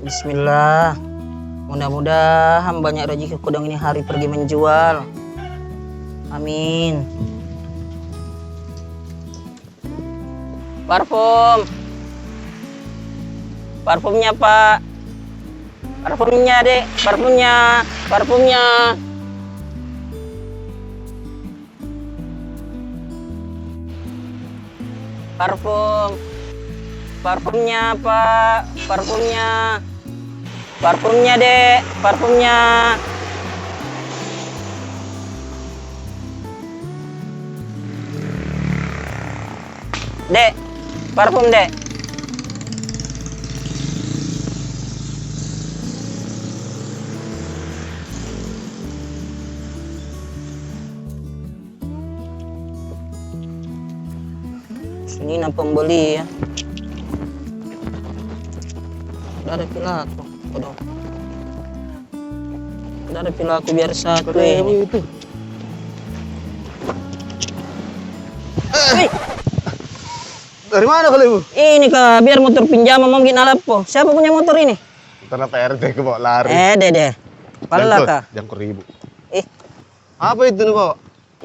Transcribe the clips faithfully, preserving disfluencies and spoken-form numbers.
Bismillah. Mudah-mudahan banyak rezeki kodong ini hari pergi menjual. Amin. Parfum. Parfumnya, Pak. Parfumnya, Dek. Parfumnya. Parfumnya. Parfum. Parfumnya, Pak. Parfumnya. Parfumnya, Dek. Parfumnya. Dek. Parfum, Dek. Sini na pembeli ya. Ada pila aku. Aduh. Ada pila aku biar satu ini. Itu. Wih. Dari mana kau, Ibu? Ini ka, biar motor pinjaman mau bikin alap po. Siapa punya motor ini? Motor Pak R T ku bawa lari. Eh, deh, deh. Pala ka. Jangkau ribu. Ih. Apa itu ni, Pak?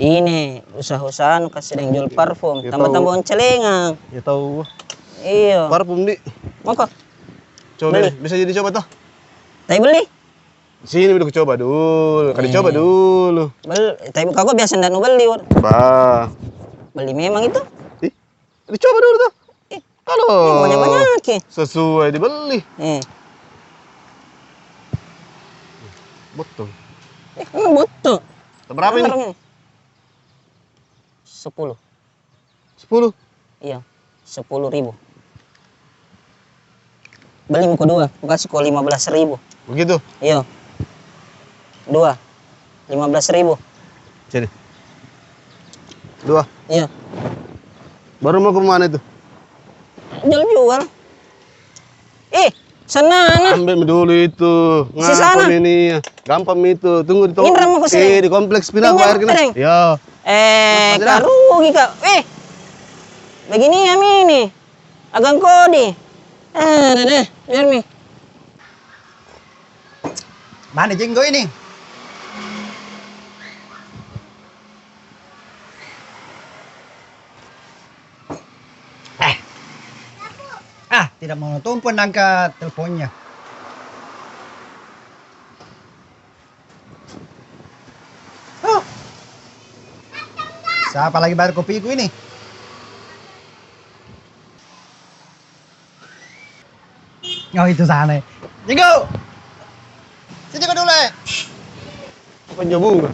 Ini usaha-usaha anu kasih deng jual parfum. Ya, tambah-tambah uang celengan. Ya tahu. Iyo. Parfum di. Mau kah? Coba beli. Bisa jadi coba toh. Tapi beli. Sini dulu coba dulu. Kali coba dulu. Beli, tapi kau biasa ndak nu beli. Bah. Beli memang itu. Ih. Dicoba dulu tuh. Eh, kalau banyak-banyak, eh, sesuai dibeli. Eh. Betul. Eh, emang betul. Berapa ini? Berapa ini? Sepuluh. Sepuluh? Iya, sepuluh ribu. Beli muka dua, ku kasih kau lima belas ribu. Begitu? Iya. Dua, lima belas ribu. Sini. Dua. Iya. Baru mau ke mana itu? Jual-jual. Eh, sana, nah. Ambil dulu itu. Sisana. Ngapa ini? Gampang itu. Tunggu di toko. Indra mau ke sini. Eh, di kompleks pindah bayar kena. Ya. Eh, karugi kak. Eh, begini ya mi ini. Agang kodi. Eh, deh, deh, biar mi. Mana Jenggo ini? Eh. Ah, tidak mau telepon, angkat teleponnya. Huh. Siapa lagi bayar kopiku ini? Oh, itu sana. Jenggo! Sini kau dulu, eh. Apa nyobu?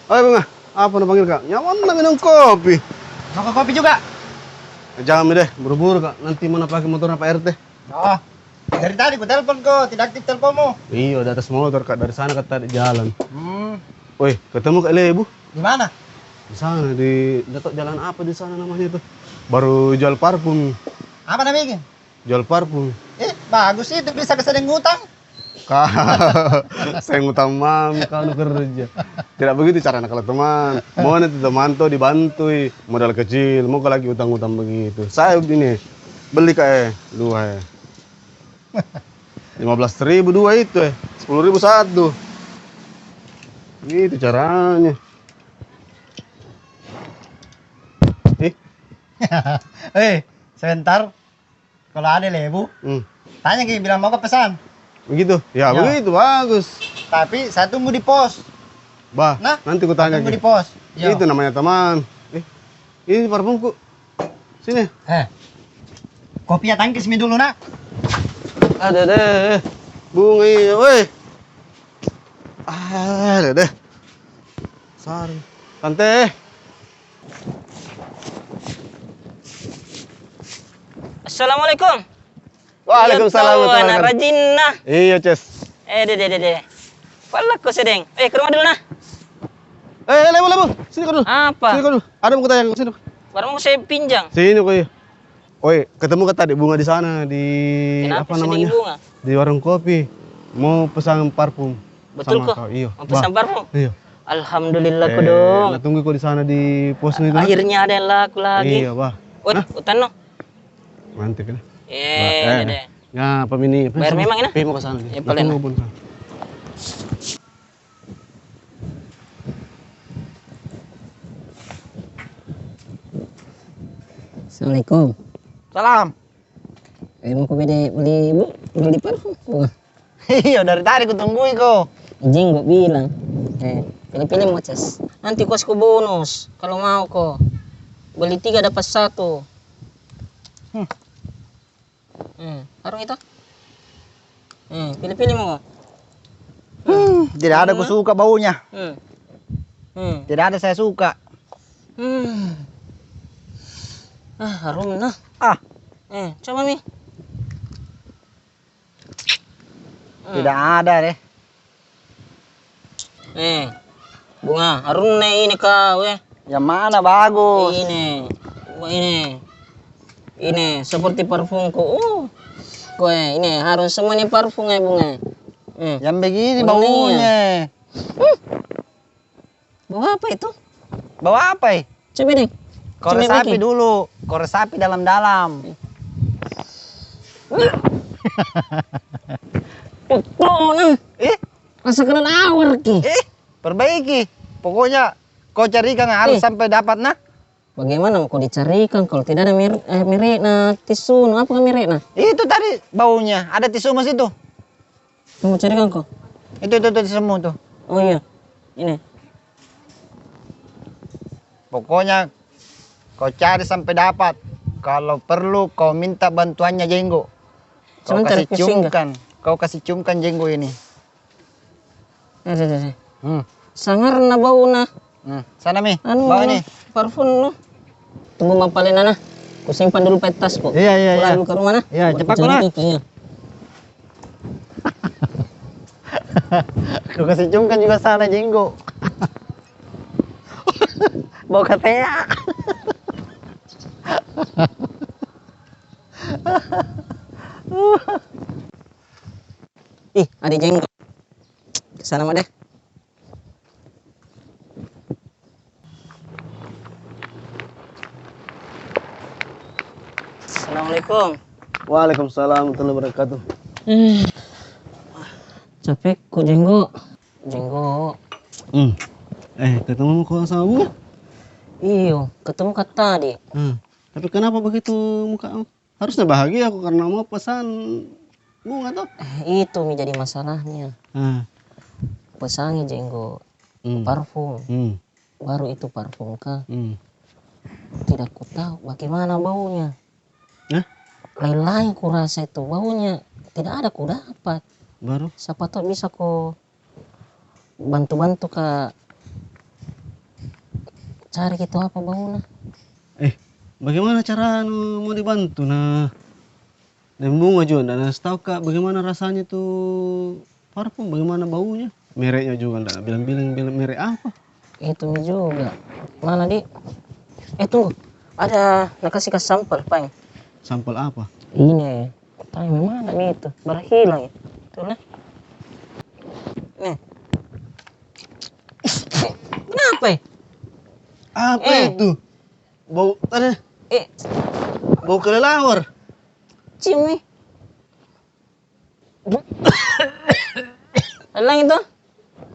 Oi, Bunga, apa na panggil kak? Nyaman na minum kopi. Mau ke kopi juga? Eh, jangan mi deh, buru-buru kak. Nanti mau na pakai motor na Pak R T. Oh, dari tadi ku telepon ko, tidak aktif teleponmu. Iyo, di atas motor kak, dari sana kak tadi jalan. Hmm. Woi, ketemu kak Lebu. Di mana? Di sana, di, ndak tahu jalan apa di sana namanya itu. Baru jual parfum. Apa namanya? Jual parfum. Eh, bagus itu, bisa kesedeng utang. Kau seng utang mami, kau nu kerja. Tidak begitu caranya kalau teman. Mau nanti teman tuh dibantui, modal kecil, mau kau lagi utang-utang begitu. Saya ini, beli kak, eh, dua, eh. Lima belas ribu dua itu, eh. Sepuluh ribu satu. Gitu caranya. Eh. Eh, sebentar. Kalau ada Lebu, hmm, tanya ki, bilang mau ke pesan. Begitu? Ya, begitu, bagus. Tapi saya tunggu di pos. Bah, nah, nanti ku tanya ki. Tunggu di pos. Yo. Itu namanya teman. Eh, ini parfumku. Sini. Eh. Kopi ya tangkis mi dulu, nak. Ada deh. Bunga iya, weh. Ah, ada deh. Sorry. Tante. Assalamualaikum. Waalaikumsalam. Iya, tau, warahmatullahi wabarakatuh. Anak rajin nah. Iya, Ces. Eh, deh, deh, deh, deh. Pala ko sedeng. Eh, ke rumah dulu nah. Eh, Lebu, Lebu. Sini kau dulu. Apa? Sini kau dulu. Ada mau kutanya, sini. Baru mau saya pinjang. Sini kau, iya. Oi, ketemu ka tadi Bunga di sana, di apa namanya? Kenapa sedih Bunga? Di warung kopi. Mau pesan parfum. Betul ko? Sama kau, iyo. Mau pesan parfum? Iyo. Alhamdulillah, eh, kodong. Na tunggu ko di sana di pos itu, nah. Akhirnya ada yang laku lagi. Iya, bah. Weh, nah, utang no. Mantap, nah. Eh, bah, eh, deh. Ngapa ini? Bayar memang, nah? Pi mau ke sana. Ya, boleh, nah. Assalamualaikum. Salam. Eh, mau ku beli, beli, beli parfum, Bunga. Iyo, dari tadi kutunggui ko. Jenggo bilang, eh, pilih-pilih mo, Ces. Nanti ku kasih ko bonus, kalau mau ko. Beli tiga dapat satu. Hmm. Hmm, harum itu. Hmm, pilih-pilih mo. Hmm, tidak ada ku suka baunya. Hmm. Hmm. Tidak ada saya suka. Hmm. Ah, harum nah. Ah. Eh, coba mi. Hmm. Tidak ada deh. Nih, Bunga, harum nih ini kau, eh. Yang mana bagus? Ini, ini, ini seperti parfumku. Uh, kau, eh, ini harum semua nih parfum, eh, Bunga. Hmm. Yang begini baunya. Hmm. Bau apa itu? Bau apa, eh? Coba deh. Korek api dulu, korek api dalam-dalam. Itu, nah. Eh? Rasa kelelawar ki. Eh, perbaiki. Pokoknya kau carikan harus sampai dapat, nah. Bagaimana mau kau dicarikan kalau tidak ada mer-, eh, mereknya tisu, no? Apa mereknya? Itu tadi baunya, ada tisu mas itu. Tunggu, carikan ko. Itu, itu, itu semua tuh. Oh iya, ini. Pokoknya kau cari sampai dapat. Kalau perlu kau minta bantuannya Jenggo. Kau kasih ciumkan, kau kasih ciumkan Jenggo ini. Eh, eh, eh, eh. Hmm. Sangar na bau na. Hmm. Sana mi, anu, bawa ini. Parfum no. Tunggu ma pale na. Ku simpan dulu pai tasku. Iya, iya, iya. Pulang dulu ke rumah na. Iya, cepat ko na. Iya. Ku kasih ciumkan juga sana Jenggo. Bau katea. Ih, ada Jenggo. Ke sana ma deh. Assalamualaikum. Waalaikumsalam warahmatullahi wabarakatuh. Eh, capekku, Jenggo. Jenggo. Hmm. Eh, ketemu ko sama Bunga? Iyo, ketemu ka tadi. Hmm. Tapi kenapa begitu muka? Harusnya bahagia ko karena mau pesan Bunga toh. Eh, itu mi jadi masalahnya. Ah. Pesangi Jenggo parfum. Hmm. Baru itu parfum ka. Hmm. Tidak ku tahu bagaimana baunya. Hah? Lain-lain ku rasa itu baunya. Tidak ada ku dapat. Baru? Siapa tahu bisa ko bantu-bantu ka cari gitu apa bauna. Eh, bagaimana cara anu mau dibantu na? Dan Bunga juga ndak na tau ka bagaimana rasanya tu parfum, bagaimana baunya. Mereknya juga ndak na bilang-bilang, bilang merek apa. Itu mi juga. Mana di? Eh, tunggu. Ada na kasih ka sampel, Pai. Sampel apa? Ini. Tapi memang ada mi itu. Baru hilang ya. Tuh, nah. Nih. Kenapa, eh? Apa itu? Bau, ada. Eh. Bau kelelawar. Cium, eh. Elang itu?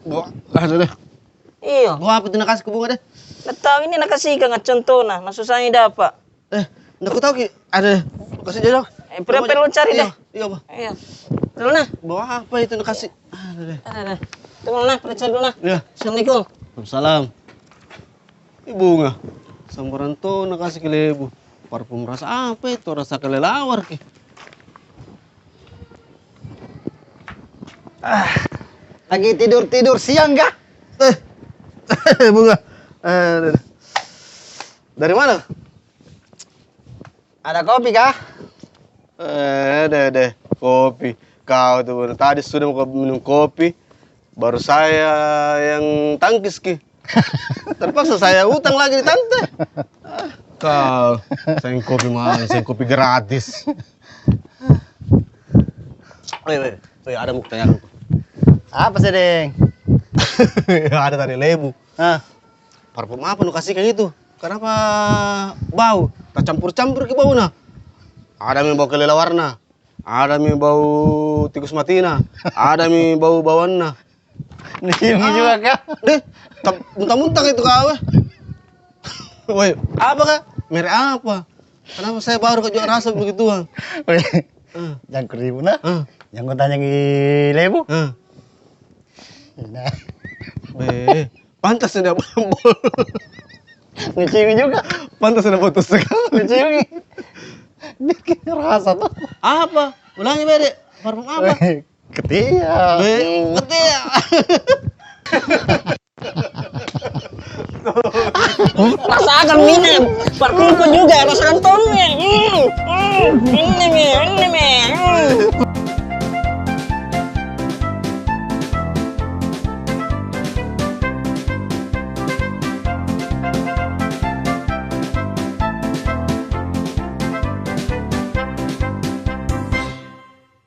Bau, ada deh. Iyo. Bau apa itu na kasih ke Bunga deh? Ndak tau, ini na kasih ka nggak contohna, na susah ini dapat. Eh, ndak ku tau ki. Ada deh. Kasih dia dong. Eh, perlu, perlu cari deh. Iya, apa? Iya. Dulu nah. Bau apa itu na kasih? Ada deh. Ada deh. Tunggu nah, perlu cari dulu nah. Iya. Assalamualaikum. Waalaikumsalam. Ih, Bunga. Sambarang to na kasih ke lebu. Parfum rasa apa itu? Rasa kelelawar ki. Ah, lagi tidur-tidur siang kah? Eh, Bunga. Eh, dari mana? Ada kopi kah? Eh, deh, deh, kopi. Kau tuh tadi sudah mau minum kopi, baru saya yang tangkis ki. Terpaksa saya utang lagi di tante. Ah, kau, saya kopi mahal, saya kopi gratis. Weh, weh, weh, ada mau kutanya. Apa sih, Deng? Ada tadi lebu. Ah. Parfum apa nu kasihkan itu? Kenapa bau? Tacampur-campur ki bau na. Ada mi bau kelelawar na. Ada mi bau tikus mati na. Ada mi bau bawang na. Nicium juga kah? Deh, muntah-muntah itu kau, eh. Woi, apa kah? Merek apa? Kenapa saya baru kau juga rasa begituan? Woi, jangan keribu nah. Jangan kau tanya ki lebu. Nah. Weh, pantas sudah bol. Nicium juga. Pantas sudah putus sekali. Nicium. Bikin rasa tuh. Apa? Ulangi bede. Parfum apa? Weh, ketiak. Weh, ketiak. Rasakan ini. Parfumku juga, rasakan tong. Hmm, hmm, ini mi, ini mi. Hmm.